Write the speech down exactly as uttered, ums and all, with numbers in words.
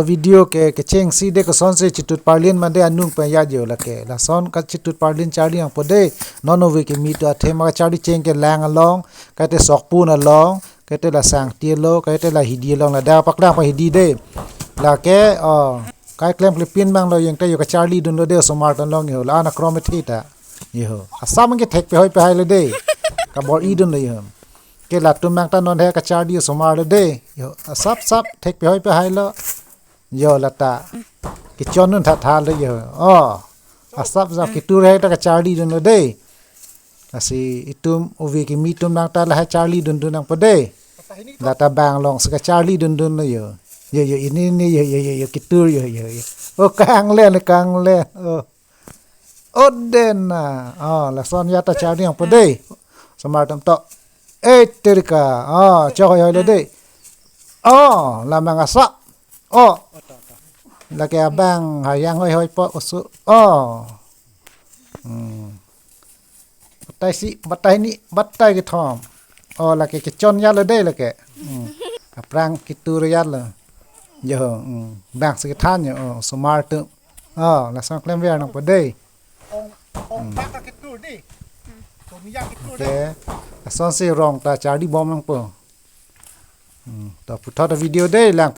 Video ke kechengsi de kosonsi chitut parlin mande anung pen ya jo lake. Lason kachitut parlin charli nangpo de. Non ove kimi atum athe ma kacharli cheng ke lang along, kate sokpun along, kate la sangti along, kate la hidi along, ladak paklang pa hidi de. Lake, oh, kai klem klepin bang lo yang te jo kacharlidunlo de osomar atum along jo. La ana krom theta. Jo. Asap ke thek pehoi pehailo de. Kabor-idunlo jo. Ke latum bang ta non he kacharli osomar lo de. Jo. Asap sap thek pehoi pehailo. Jo lata. Kechondun thatha lo jo. Oh. Asap sap kitur he ta kacharlidunlo de. Lasi itum ove kimi atum bang ta lahai charlidundun nangpo de. Lata bang alongsi kacharlidundunlo jo. Jo jo ini ini jo jo jo jo kitur jo jo jo. Oh kanglen kanglen. Oh. Oh dena. Oh lason ya ta charli nangpo de. Osomar atum to. Eh terika. Oh chohoi hoilo de. Oh lamang asap. Oh. Lake abang hayang hoi hoi po oso. Oh. Hmm. Batai isi, batai hini, batai kethom. Oh lake kechon jatlo de lake. Hmm. Aphrang kitur jatlo. Jo, hmm. Bangsi kethan jo, oh, osomar atum. Oh, lason klemver nangpo de. Ong, ong bak ta kitur de. Ong ya kitur de. Okay. Lasonsi rong ta charlibom nangpo. Hmm. To puthot video de lang